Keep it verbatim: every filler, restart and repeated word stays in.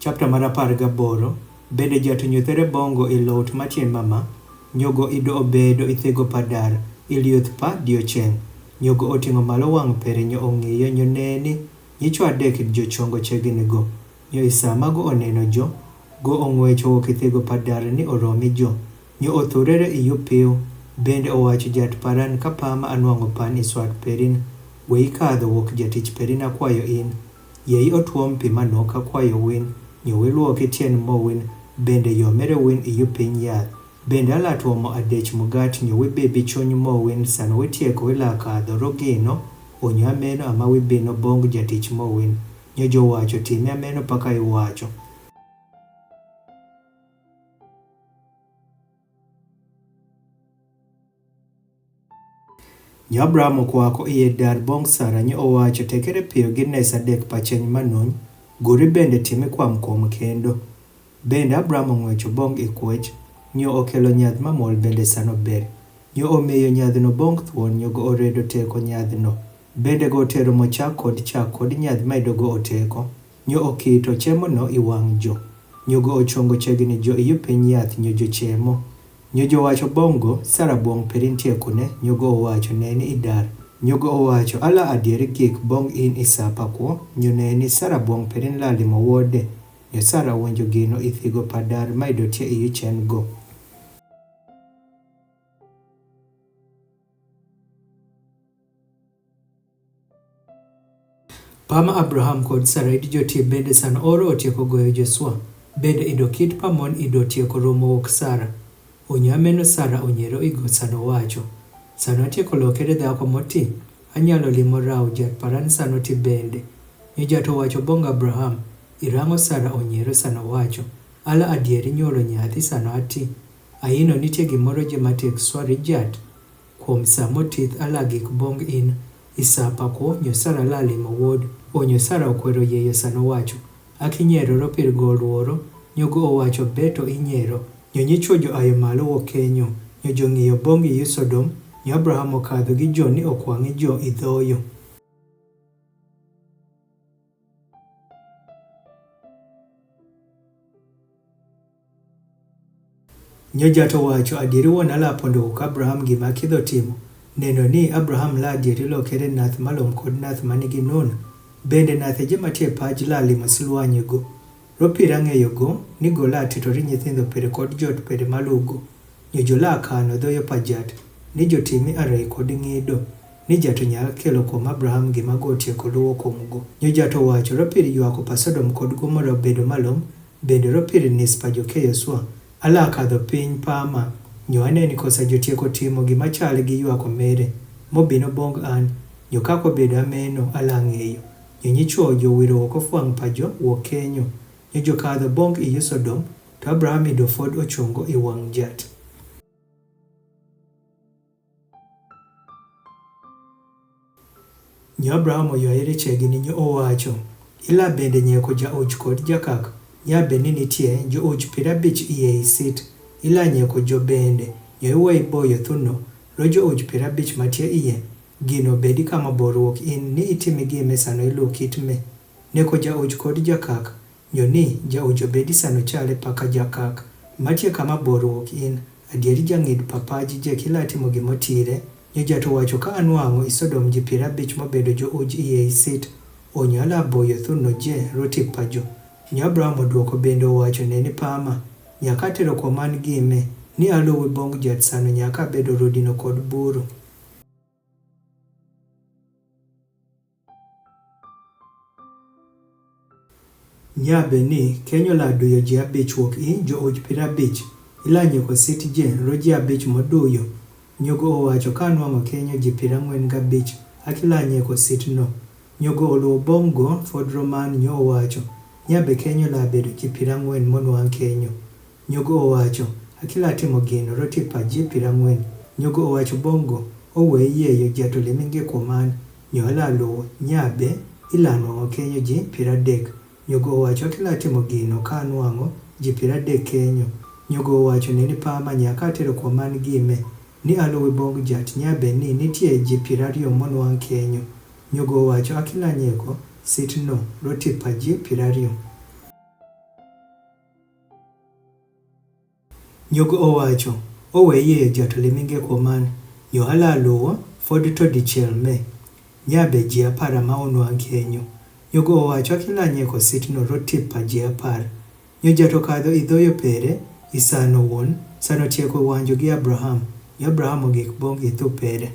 Chapter mar apar gaboro. Bende jatonyuthere bongo i lot matin mama, nyogo ido obedo i thego padar, i liuth pa diocheng. Nyogo otingo malo wang pere nyo ongiyo nyo neni, nyichwa dek jochongo chegini go. Nyo isama go oneno jo, go ongwecho wo ki thego padar ni oromi jo. Nyo othurere i yupiu, bende owacho jat paran ka pama anwango pan i swat perin, we ikadho wok jatich perin akwayo in. Yei otuom pi mano ka kwayo win, nyo wiluo ki tien mo win, bende yomere win i yu piny yath. Bende ala tuomo adech mugat nyo wibebi chuny mo win sano witieko wila kadho rogino, onyo ameno ama wibino bong jatich mo win. Nyo jowacho time ameno paka iwacho. Nyo Abraham okwako iye dar bong Sara nyo owacho tekere piyo gi nesa dek pacheny manuny, guri bende timi kwam kwom kendo. Bende Abraham ong'wecho bong ikwech, nyo okelo nyadh mamol bende sano ber. Nyo omiyo nyadhno bong thuon nyo go oredo teko nyadhno. Bende go otero mo chak kod chak kod nyadh maido go oteko. Nyo okito chemono i wang' jo. Nyo go ochongo chegini jo i yu piny yath nyo jo chemo. Nyo jowacho bongo, Sara bwong perin tiekune, nyo go owacho neni idar. Nyo go owacho ala adieri gik bong in isapa kwo, nyo neni Sara bwong perin lalimo wode. Nyo Sara winjo gino ithigo padar maido tie i yu chen go. Pama Abraham kod Sara idi joti bende sano oro otieko goyo Joshua, bende ido kit pamon ido tieko romo wok Sara. Onyo ameno Sara onyero igo sano wacho. Sano atieko lokere dhako moti, anyalo limo rawo jat paran sano ti bende. Nyo jato wacho bong Abraham, irango Sara onyero sano wacho. Ala adieri nyoro nyathi sano ati. Aino nitie gimoro je matek swari jat. Kuom sa motith ala gik bong in, isapa kwo nyo Sara lalimo wod, onyo Sara okwero yeyo sano wacho. Akinyero ropir goluoro, nyo go owacho beto inyero, nyo nyichwo jo ayo malo wo kenyo, nyo jo ng'iyo bong i yu Sodom, nyo Abraham okadho gi jo ni okwang'i jo idhoyo. Nyo jato wacho adieri won ala pondo wok Abraham gima kidho timo. Neno ni Abraham la adieri lokere nath malom kod nath manigi nun. Bende nath eje matie paj la limo silwanyi go. Ropira ng'eyo go, ni go la tito ri nyithindo pere kod jot pere malugo. Nyo jo la kano dhoyo pajat, ni jo timi arei kod ng'ido, ni jato nyaka kelo kuom Abraham gima go tieko luwo kuom go. Nyo jato wacho ropir ywako pa Sodom kod Gomora obedo malom, bende ropir nis pa jo keyo swa. Ala kadho piny pama, nyo aneni kosa jotieko timo gima chal gi ywako mere, mobino bong an, nyo kako bedo ameno ala ng'eyo. Nyo nyichwo jo wiro woko fwang pa jo wo kenyo. Nyo jokadho bong i yu Sodom, to Abraham ido fod ochungo i wang' jat. Nyo Abraham oywayere chegini nyo owacho, ila bende nyeko ja uch kod jakak, nya beni nitie jo uch pirabich iye isit, ila nyeko jo bende, nyo iwe iboyo thuno, ro jo uch pirabich matie iye, gino bedi kama boruok in ni itimi gime sano ilu kit me. Neko ja uch kod jakak, nyo ni ja uch obedi sano chale paka jakak, matie kama boruok in, adieri jang'id papaji je kila timo gimotire, nyo jato wacho ka anwang'o i Sodom ji pirabich mobedo jo uch iye isit, onyo ala boyo thuno je roti pajo. Nyo Abraham oduoko bende owacho neni pama, nyaka atero kuom an gime, ni aluwi bong jat sano nyaka abedo rodino kod buru. Nya beni kenyo la duyo ji abich wuok i jo uj pirabich, ila nyeko sit je ro ji abich moduyo. Nyogo owacho ka anwang'o kenyo ji pirang'wen gabich, akila nyeko sit no. Nyogo oluwo bong' go fod roman nyo owacho, nya be kenyo la bedo ji pirang'wen monwang' kenyo. Nyogo owacho, akila timo gino roti pa ji pirang'wen. Nyogo owacho bong' go, owe yeyo jato limi nge kuom an, nyo ala luwo, nya be, ila nwang'o kenyo ji piradek. Nyogo owacho akila timo gino ka anwang'o ji piradek kenyo. Nyogo owacho neni pama nyaka atero kuom an gime, ni aluwi bong' jat nya be ni nitie ji pirariyo monwang' kenyo. Nyogo owacho akila nyeko sit no roti pa ji pirariyo. Nyugu owacho, owe ye jato limige koman, nyo ala luo, fodi to dichel me. Nyabe jia para ma unwa kenyo. Nyugu owacho akila nye ko sitino roti pa jia para. Nyo jato kado ido yo pere, isano won, sano tie ko wanjo gi Abraham. Nyo Abraham ogik bong itu pere.